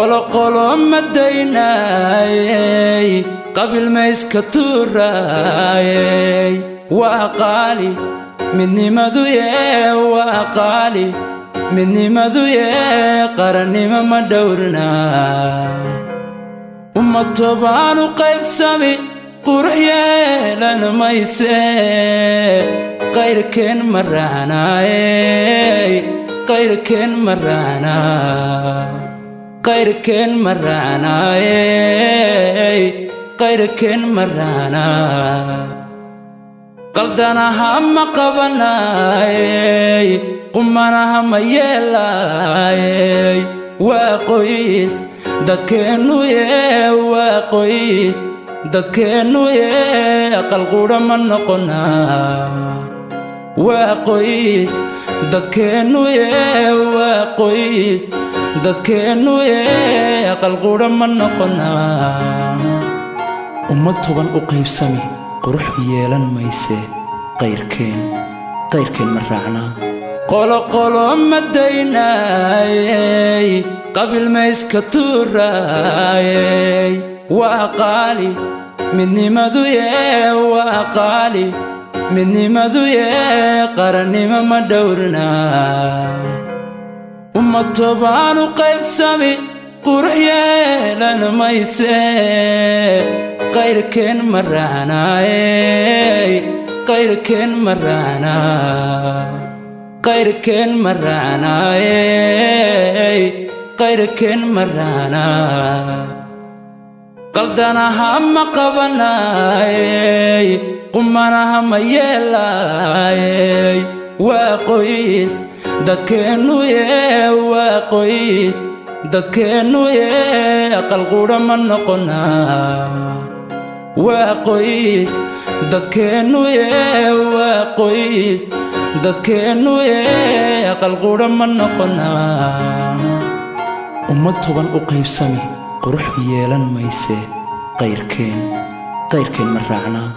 Qoloqolo ma daynaayey, qabiil ma iska tuuraayey. Waa qaali midnimadu yee, waa qaali midnimadu yee, qarannimo ma dhowrnaa. Ummad toban u qaybsami qurux yeelan mayse, qayrkeen ma raacnaayey, qayrkeen ma raacnaa, qayrkeen ma raacnaayey, qayrkeen ma raacnaa. Qaldanaha ma qabanaayey, qumanaha ma yeelaayey. Waa qoys dadkeennu yee, waa qoys dadkeennu yee, aqal qudha ma noqonaa. Waa qoys dadkeennu yee, waa qoys dadkeennu yee, aqal qudha ma noqonaa. Ummad 10 u qaybsami qurux yeelan mayse, qayrkeen, qayrkeen ma raacnaa. Qoloqolo ma daynaayey, qabiil ma iska tuuraayey. Waa qaali midnimadu yee, waa qaali midnimadu yee, qarannimo ma dhowrnaa. Ummad 10 u qaybsami qurux yeelan mayse, qayrkeen ma raacnaayey, qayrkeen ma raacnaa, qayrkeen ma raacnaayey, qayrkeen ma raacnaa. Qaldanaha ma qabanaayey, qumanaha ma yeelaayey. Waa qoys dadkeennu yee, waa qoys dadkeennu yee, aqal qudha ma noqonaa. Waa qoys dadkeennu yee, waa qoys dadkeennu yee, aqal qudha ma noqonaa. Ummad 10 u qaybsami qurux yeelan mayse, qayrkeen, qayrkeen ma raacnaa.